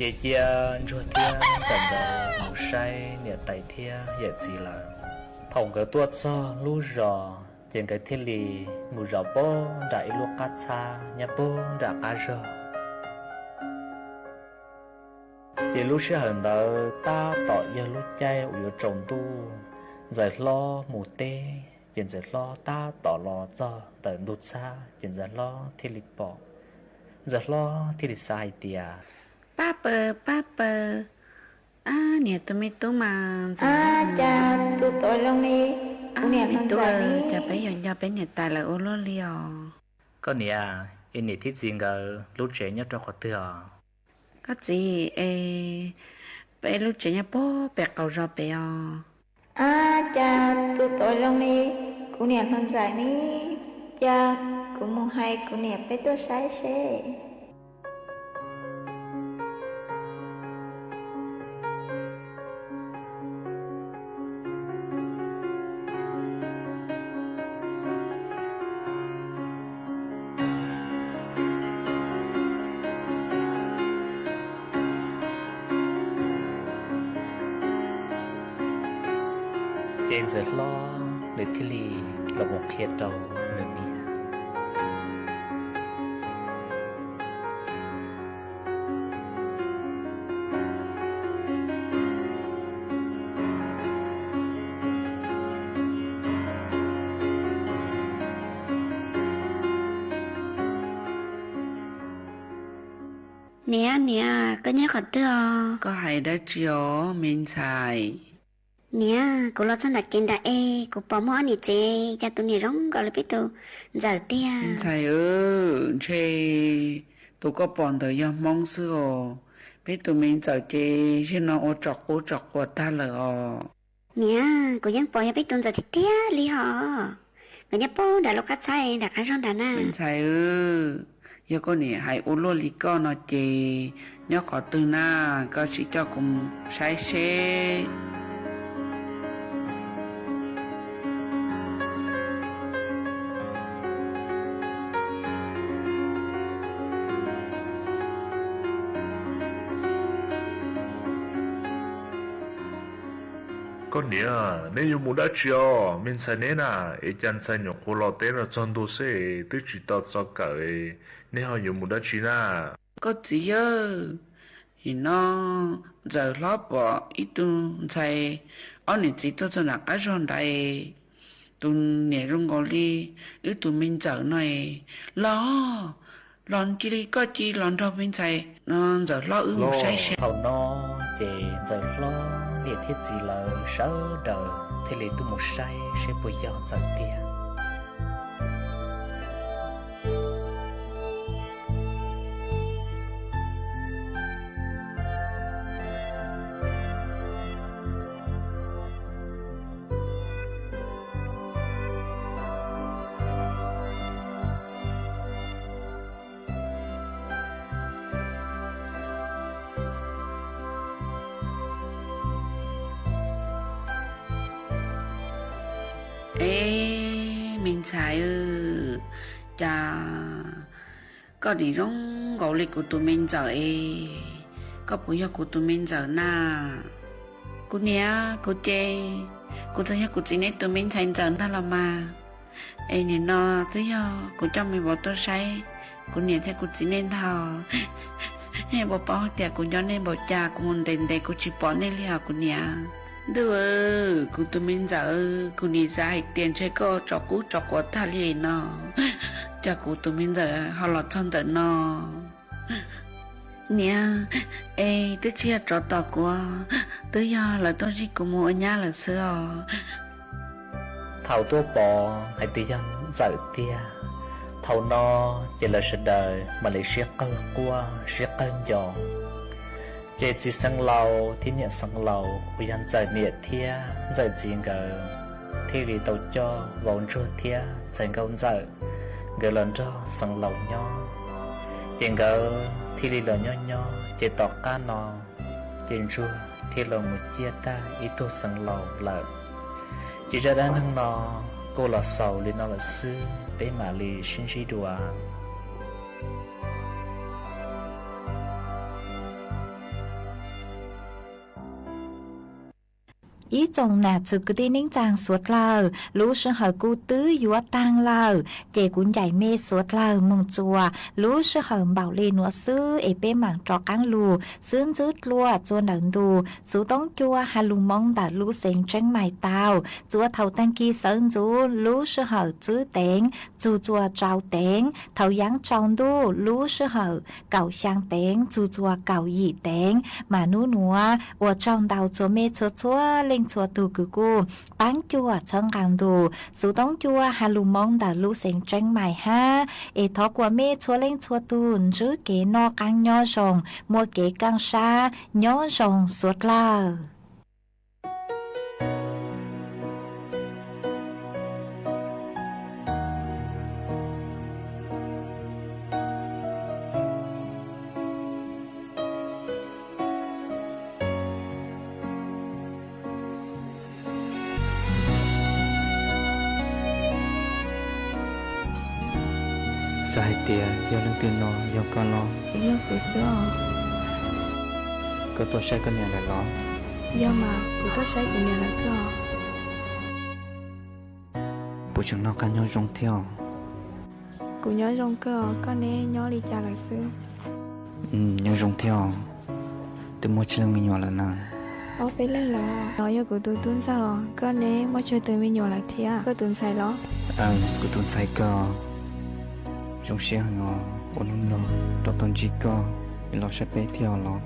Ces cia ntsuag thiab ntxawm nkawd mus saib niam tais thiab yawm txiv lawm. Thaum nkawd tuaj txog lub zos ces nkawd thiaj li mus zaum pog nram ib lub qab txhab nyob pog nram qab zog. Ces lub sij hawm ntawd tab tom yog lub caij uas yuav tsaus ntuj, Ntxawm Hlob mus teb, ces Ntxawm Hlob tab tom los txog ntawm ntug txhab, ces Ntxawm Hlob thiaj li pom. Ntxawm Hlob thiaj li xav hais tias, Pab paws, pab paws, ab, niam tus me tub mas, cas tus tuam zoo li kuv niam me tub, cas peb yuav nco peb niam tais lawm ua luaj li os. Koj niam, es niam thiab txiv nkawd lub tsev nyob rau qhov twg os? Koj txiv, es peb lub tsev nyob puag pem qaum zos pem os. Ab, cas tus tuam zoo li kuv niam hluas Ntxawm ne, cia kuv mus hais kuv niam peb tuaj saib seb. Ces Ntxawm Hlob nws thiaj li los mus qhia rau nws niam. Niam, niam, koj nyob qhov twg os? Koj hais dab tsi os me ntxhais? Niam, kuv los txog nram kev nram es kuv pom muaj ob niam txiv, cas tus niam zoo nkaus li peb tus Ntxawm tiag. Me ntxhais, ntshe tus koj pom ntawd yog Hmoob xwb os. Peb tus me Ntxawm ces zaum no ua tsom qub tsom quas tag lawm os. Niam, kuv yeej pom yog peb tus Ntxawm tiag tiag li hos. Nkawd nyob puag nram lub qab txhab nram qab zog nram na. Me ntxhais, yog koj niam hais ua luaj li koj no ces nyob qhov twg na, koj sim coj kuv mus saib seb. Koj niam, neb yuav mus dab tsi os? Me ntxhais neb na, es cas ntxhais nyuam qhuav los teb no txog ntua xwb twb tsis tau txog kawm, neb ho yuav mus dab tsi na? Koj txiv yawg, nim no Ntxawm Hlob pom ib tug ntxhais ob niam txiv tuaj txog nram qab zog nrad, tus niam zoo nkaus li wb tus me Ntxawm no. Los, los cia li koj cia li los nrog me ntxhais no Ntxawm Hlob wb mus saib seb. Thaum no ces Ntxawm Hlob niam thiab txiv lawv sawv daws thiaj li tuaj mus saib seb puas yog Ntxawm tiag. Eb, me ntxhais, cas koj nim zoo nkaus li kuv tus me Ntxawm es, koj puas yog kuv tus me Ntxawm na? Kuv niam, kuv ces, kuv txawm yog kuv txiv neb tus me ntxhais Ntxawm ntag los mas. Es nim no twb yog kuv coj me vauv tuaj saib kuv niam thiab kuv txiv nej ntag. Nej puas paub tias kuv nco nej npaum cas, kuv mus ntev ntev kuv tsis pom nej li os kuv niam. Ntuj, kuv tus me Ntxawm, kuv nim xav hais tias ntshe koj tsom qub tsom quav tag li no, cas kuv tus me Ntxawm ho los txog ntawm no. Niam, es twb tsis yog tsov tom kuv, twb yog lawv tuaj zij kuv mus ua nyab lawm xwb os. Thaum tuaj pom hais tias yog Ntxawm tiag, thaum no ces lawv sawv daws mam li sib qawg quaj sib qawg nco. Ces txiv xeev laus thiab niam xeev laus uas yog Ntxawm niam thiab Ntxawm txiv nkawd thiaj li tau coj vauv Ntsuag thiab ntxhais Nkauj Ntxawm nkawd los nrog xeev laus nyob. Ces nkawd thiaj li los nyob nyob ces tom qab no ces Ntsuag thiaj los mus ciaj tag ib tug xeev laus lawm. Ces zaj dab neeg no kuj los xaus li no lawm xwb, peb mam li sib ntsib dua. Ib tsoom nam txwv kwv tij neej tsaa suav dlawg, lub sij hawm kuj twb yuav taag lawm, ces kuv ncaim mej suav dlawg moog txuas lub sij hawm npaum le nuav xwb es peb maam rov qaab lug xwb ntxwb dlua txua ntawm ntu xuv toob cua has lug moo ntawm lub xeev Tseeb Mais tau. Txua thaum taag kis sawv ntxuv lub sij hawm tsib teev txug txua rau teev, thaum yaav tsaus ntuj lub sij hawm kaum xyaa teev txug txua kaum yim teev. Mas nub nuav ua tsaug ntau txua mej txhua txhua leej txhua tug kws kuj paab cuam txhawb nqaa ntu xuv toob cua has lug moo ntawm lub xeev Tseeb Mais hab. Es thov kuas mej txhua leej txhua tug ntsib kev noj qaab nyob zoo, muaj kev kaaj sab nyob zoo suav dlawg. Xav hais tias yog leej twg no, yog koj los? Yog kuv xwb os. Koj tuaj saib koj niam lawm los? Yog mas, kuv tuaj saib kuv niam lawm thiab os. Puas tseem noj qab nyob zoo thiab os? Kuv nyob zoo kawg os, koj neb nyob li cas lawm xwb? Nyob zoo thiab os. Twb muaj tsib leej me nyuam lawm na. Ob peb leej lawm. No yog kuv tus tub ntxawg os, koj neb muaj tsawg tus me nyuam lawm thiab? Koj tus ntxhais los? Kuv tus ntxhais kawg. Zoo siab heev os, ua hnub no rov tau ntsib koj, los saib peb thiab os los?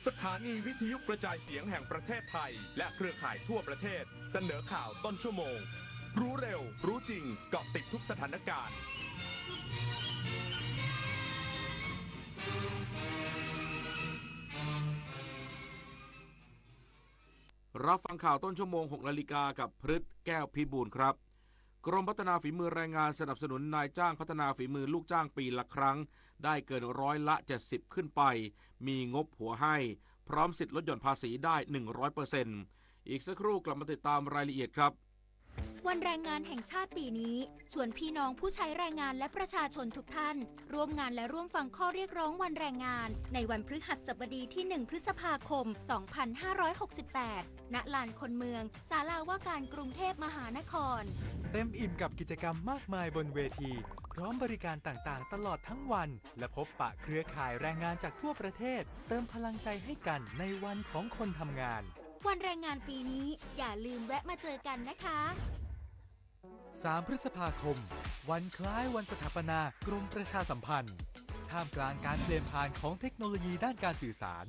สถานีวิทยุกระจายเสียงแห่งประเทศไทยและเครือข่ายทั่วประเทศเสนอข่าวต้นชั่วโมง รู้เร็ว รู้จริง เกาะติดทุกสถานการณ์ รับฟังข่าวต้นชั่วโมง หกนาฬิกา กับพฤษ แก้วพิบูลครับ กรมพัฒนาฝีมือแรงงานสนับสนุนนายจ้างพัฒนาฝีมือลูกจ้างปีละครั้ง ได้เกินร้อยละ เจ็ดสิบ ขึ้นไป มีงบหัวให้ พร้อมสิทธิ์ลดหย่อนภาษีได้ หนึ่งร้อยเปอร์เซ็นต์ อีกสักครู่กลับมาติดตามรายละเอียดครับ วันแรงงานแห่งชาติปีนี้ ชวนพี่น้องผู้ใช้แรงงานและประชาชนทุกท่าน ร่วมงานและร่วมฟังข้อเรียกร้องวันแรงงาน ในวันพฤหัสบดีที่ หนึ่ง พฤษภาคม สองพันห้าร้อยหกสิบแปด ณ ลานคนเมือง ศาลาว่าการกรุงเทพมหานคร เต็มอิ่มกับกิจกรรมมากมายบนเวที พร้อมบริการต่างๆ ตลอดทั้งวัน และพบปะเครือข่ายแรงงานจากทั่วประเทศ เติมพลังใจให้กันในวันของคนทำงาน วันแรงงานปีนี้ อย่าลืมแวะมาเจอกันนะคะ สาม พฤษภาคม วันคล้ายวันสถาปนากรมประชาสัมพันธ์ ท่ามกลางการเปลี่ยนผ่านของเทคโนโลยีด้านการสื่อสาร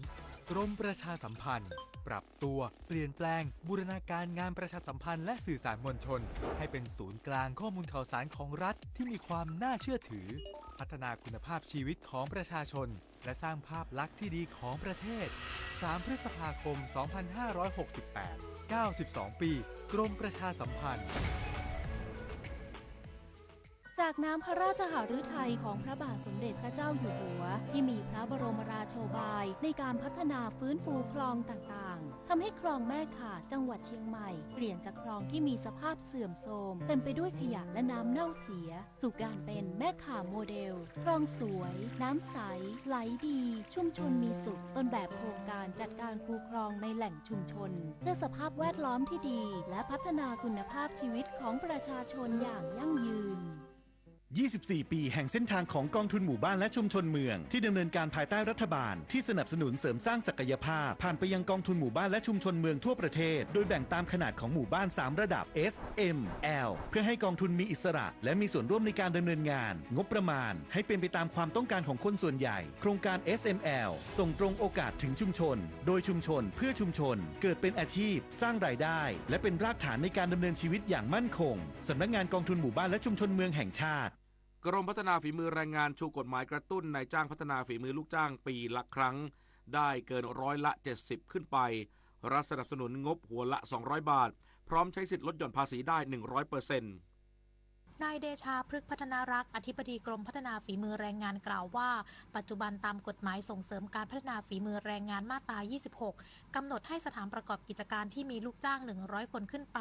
กรมประชาสัมพันธ์ ปรับตัว เปลี่ยนแปลง บูรณาการงานประชาสัมพันธ์และสื่อสารมวลชน ให้เป็นศูนย์กลางข้อมูลข่าวสารของรัฐที่มีความน่าเชื่อถือ พัฒนาคุณภาพชีวิตของประชาชน และสร้างภาพลักษณ์ที่ดีของประเทศ สาม พฤษภาคม สองพันห้าร้อยหกสิบแปด เก้าสิบสอง ปี กรมประชาสัมพันธ์ จากน้ำพระราชหฤทัยของพระบาทสมเด็จพระเจ้าอยู่หัว ที่มีพระบรมราโชบายในการพัฒนาฟื้นฟูคลองต่างๆ ทำให้คลองแม่ข่าจังหวัดเชียงใหม่ เปลี่ยนจากคลองที่มีสภาพเสื่อมโทรม เต็มไปด้วยขยะและน้ำเน่าเสีย สู่การเป็นแม่ข่าโมเดล คลองสวย น้ำใส ไหลดี ชุมชนมีสุข ต้นแบบโครงการจัดการคูคลองในแหล่งชุมชน เพื่อสภาพแวดล้อมที่ดี และพัฒนาคุณภาพชีวิตของประชาชนอย่างยั่งยืน ยี่สิบสี่ ปีแห่งเส้นทางของกองทุนหมู่บ้านและชุมชนเมือง ที่ดำเนินการภายใต้รัฐบาลที่สนับสนุนเสริมสร้างศักยภาพ ผ่านไปยังกองทุนหมู่บ้านและชุมชนเมืองทั่วประเทศ โดยแบ่งตามขนาดของหมู่บ้าน สาม ระดับ S M L เพื่อให้กองทุนมีอิสระ และมีส่วนร่วมในการดำเนินงาน งบประมาณให้เป็นไปตามความต้องการของคนส่วนใหญ่ โครงการ S M L ส่งตรงโอกาสถึงชุมชน โดยชุมชน เพื่อชุมชน เกิดเป็นอาชีพ สร้างรายได้ และเป็นรากฐานในการดำเนินชีวิตอย่างมั่นคง สำนักงานกองทุนหมู่บ้านและชุมชนเมืองแห่งชาติ กรมพัฒนาฝีมือแรงงานชูกฎหมายกระตุ้นนายจ้างพัฒนาฝีมือลูกจ้างปีละครั้ง ได้เกินร้อยละ เจ็ดสิบ ขึ้นไป รัฐสนับสนุนงบหัวละ สองร้อย บาท พร้อมใช้สิทธิ์ลดหย่อนภาษีได้ หนึ่งร้อยเปอร์เซ็นต์ นายเดชา พฤกษ์พัฒนรักษ์ อธิบดีกรมพัฒนาฝีมือแรงงานกล่าวว่า ปัจจุบันตามกฎหมายส่งเสริมการพัฒนาฝีมือแรงงานมาตรา ยี่สิบหก กำหนดให้สถานประกอบกิจการที่มีลูกจ้าง หนึ่งร้อย คนขึ้นไป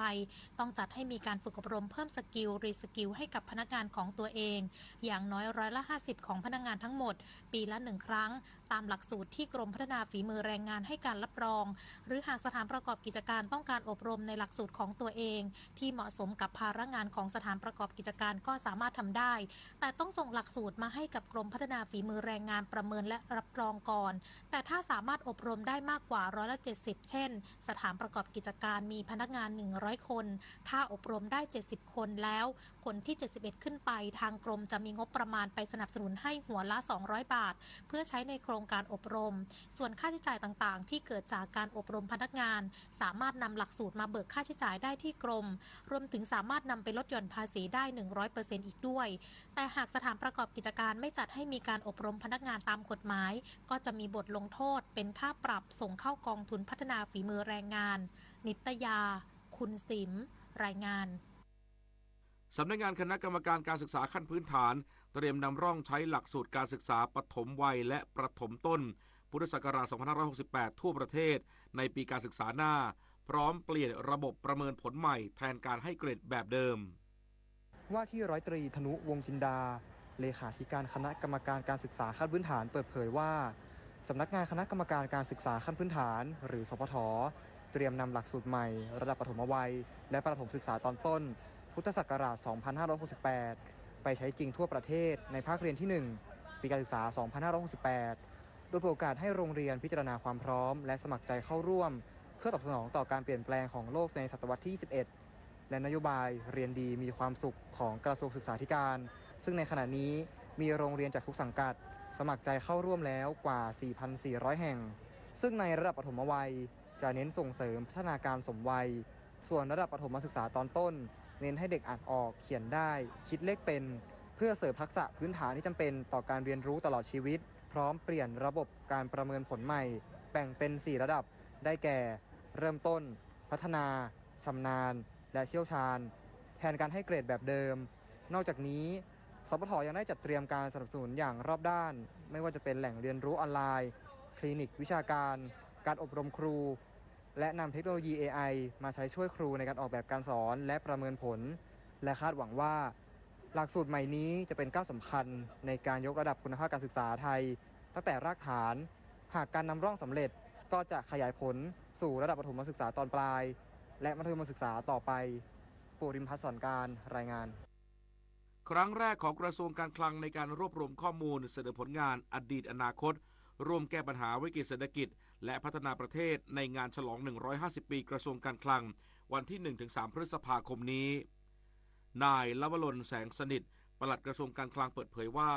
ต้องจัดให้มีการฝึกอบรมเพิ่มสกิล รีสกิล ให้กับพนักงานของตัวเอง อย่างน้อยร้อยละ ห้าสิบ ของพนักงานทั้งหมด ปีละหนึ่งครั้ง ตามหลักสูตรที่กรมพัฒนาฝีมือแรงงานให้การรับรอง หรือหากสถานประกอบกิจการต้องการอบรมในหลักสูตรของตัวเอง ที่เหมาะสมกับภาระงานของสถานประกอบกิจการก็สามารถทำได้ แต่ต้องส่งหลักสูตรมาให้กับกรมพัฒนาฝีมือแรงงานประเมินและรับรองก่อน แต่ถ้าสามารถอบรมได้มากกว่าร้อยละ เจ็ดสิบ เช่น สถานประกอบกิจการมีพนักงาน หนึ่งร้อย คน ถ้าอบรมได้ เจ็ดสิบ คนแล้ว คนที่ เจ็ดสิบเอ็ด ขึ้นไป ทางกรมจะมีงบประมาณไปสนับสนุนให้หัวละ สองร้อย บาท เพื่อใช้ในโครงการอบรม ส่วนค่าใช้จ่ายต่างๆ ที่เกิดจากการอบรมพนักงาน สามารถนำหลักสูตรมาเบิกค่าใช้จ่ายได้ที่กรม รวมถึงสามารถนำไปลดหย่อนภาษีได้ หนึ่งร้อยเปอร์เซ็นต์ อีกด้วย แต่หากสถานประกอบกิจการไม่จัดให้มีการอบรมพนักงานตามกฎหมาย ก็จะมีบทลงโทษเป็นค่าปรับส่งเข้ากองทุนพัฒนาฝีมือแรงงาน นิตยา คุณสิม รายงาน สำนักงานคณะกรรมการการศึกษาขั้นพื้นฐาน เตรียมนำร่องใช้หลักสูตรการศึกษาปฐมวัยและประถมต้น พุทธศักราช สองพันห้าร้อยหกสิบแปด ทั่วประเทศ ในปีการศึกษาหน้า พร้อมเปลี่ยนระบบประเมินผลใหม่แทนการให้เกรดแบบเดิม ว่าที่ร้อยตรี ธนุ วงศ์จินดา เลขาธิการคณะกรรมการการศึกษาขั้นพื้นฐาน เปิดเผยว่า สำนักงานคณะกรรมการการศึกษาขั้นพื้นฐาน หรือ สพท เตรียมนำหลักสูตรใหม่ระดับปฐมวัย และประถมศึกษาตอนต้น พุทธศักราช สองพันห้าร้อยหกสิบแปด ไปใช้จริงทั่วประเทศในภาคเรียนที่ หนึ่ง ปีการศึกษา สองพันห้าร้อยหกสิบแปด โดยเปิดโอกาสให้โรงเรียนพิจารณาความพร้อม และสมัครใจเข้าร่วม เพื่อตอบสนองต่อการเปลี่ยนแปลงของโลกในศตวรรษที่ ยี่สิบเอ็ด และนโยบายเรียนดีมีความสุขของกระทรวงศึกษาธิการ ซึ่งในขณะนี้มีโรงเรียนจากทุกสังกัด สมัครใจเข้าร่วมแล้วกว่า สี่พันสี่ร้อย แห่ง ซึ่งในระดับปฐมวัย จะเน้นส่งเสริมพัฒนาการสมวัย ส่วนระดับประถมศึกษาตอนต้น เน้นให้เด็กอ่านออก เขียนได้ คิดเลขเป็น เพื่อเสริมทักษะพื้นฐานที่จำเป็นต่อการเรียนรู้ตลอดชีวิต พร้อมเปลี่ยนระบบการประเมินผลใหม่ แบ่งเป็น สี่ ระดับ ได้แก่ เริ่มต้น พัฒนาชำนาญ และเชี่ยวชาญ แทนการให้เกรดแบบเดิม นอกจากนี้ สพท ยังได้จัดเตรียมการสนับสนุนอย่างรอบด้าน ไม่ว่าจะเป็นแหล่งเรียนรู้ออนไลน์ คลินิกวิชาการ การอบรมครู และนำเทคโนโลยี เอไอ มาใช้ช่วยครูในการออกแบบการสอน และประเมินผล และคาดหวังว่า หลักสูตรใหม่นี้จะเป็นก้าวสำคัญในการยกระดับคุณภาพการศึกษาไทย ตั้งแต่รากฐาน หากการนำร่องสำเร็จ ก็จะขยายผลสู่ระดับประถมศึกษาตอนปลาย และมัธยมศึกษาต่อไป ปุริมพัฒน์ สอนการ รายงาน ครั้งแรกของกระทรวงการคลังในการรวบรวมข้อมูลเสนอผลงานอดีตอนาคต ร่วมแก้ปัญหาวิกฤตเศรษฐกิจ และพัฒนาประเทศในงานฉลอง หนึ่งร้อยห้าสิบ ปีกระทรวงการคลัง วันที่ หนึ่งถึงสาม พฤษภาคมนี้ นายลวรนต์ แสงสนิท ปลัดกระทรวงการคลังเปิดเผยว่า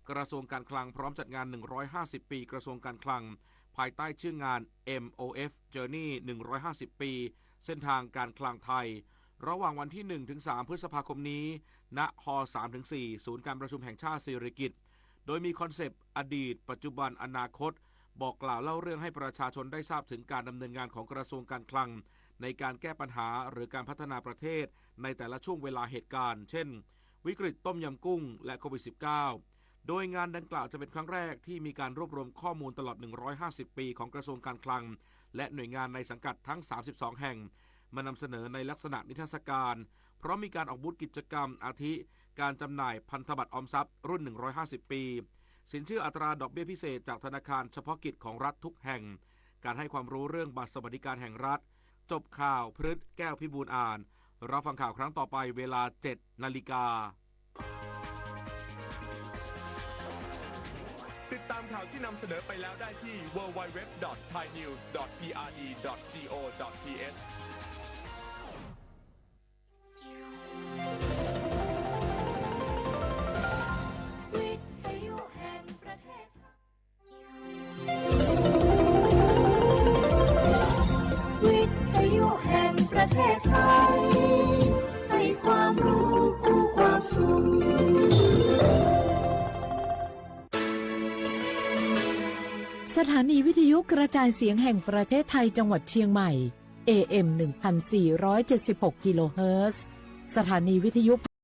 กระทรวงการคลังพร้อมจัดงาน หนึ่งร้อยห้าสิบ ปีกระทรวงการคลัง ภายใต้ชื่องาน เอ็มโอเอฟ Journey หนึ่งร้อยห้าสิบ ปี เส้นทางการคลังไทย ระหว่างวันที่ หนึ่งถึงสาม พฤษภาคมนี้ ณ ฮอ สามถึงสี่ ศูนย์การประชุมแห่งชาติสิริกิติ์ โดยมีคอนเซปต์ อดีต ปัจจุบัน อนาคต บอกกล่าวเล่าเรื่องให้ประชาชนได้ทราบถึงการดำเนินงานของกระทรวงการคลัง ในการแก้ปัญหาหรือการพัฒนาประเทศในแต่ละช่วงเวลาเหตุการณ์ เช่น วิกฤตต้มยำกุ้ง และโควิด สิบเก้า โดยงานดังกล่าวจะเป็นครั้งแรกที่มีการรวบรวมข้อมูลตลอด หนึ่งร้อยห้าสิบ ปีของกระทรวงการคลัง และหน่วยงานในสังกัดทั้ง สามสิบสอง แห่ง มานำเสนอในลักษณะนิทรรศการ พร้อมมีการออกบูธกิจกรรม อาทิ การจำหน่ายพันธบัตรออมทรัพย์รุ่น หนึ่งร้อยห้าสิบ ปี สินเชื่ออัตราดอกเบี้ยพิเศษจากธนาคารเฉพาะกิจของรัฐทุกแห่ง การให้ความรู้เรื่องบัตรสวัสดิการแห่งรัฐ จบข่าว พฤษ แก้วพิบูลย์อ่าน รับฟังข่าวครั้งต่อไปเวลา เจ็ดนาฬิกา ติดตามข่าวที่นำเสนอไปแล้วได้ที่ ดับเบิลยู ดับเบิลยู ดับเบิลยู ดอท ไทยนิวส์ ดอท พีอาร์ดี ดอท จี โอ ดอท ที เอช วิทยุแห่งประเทศไทย วิทยุแห่งประเทศไทย ให้ความรู้คู่ความสุข สถานีวิทยุกระจายเสียงแห่งประเทศไทยจังหวัดเชียงใหม่ เอเอ็ม หนึ่งพันสี่ร้อยเจ็ดสิบหก กิโลเฮิรตซ์ สถานีวิทยุ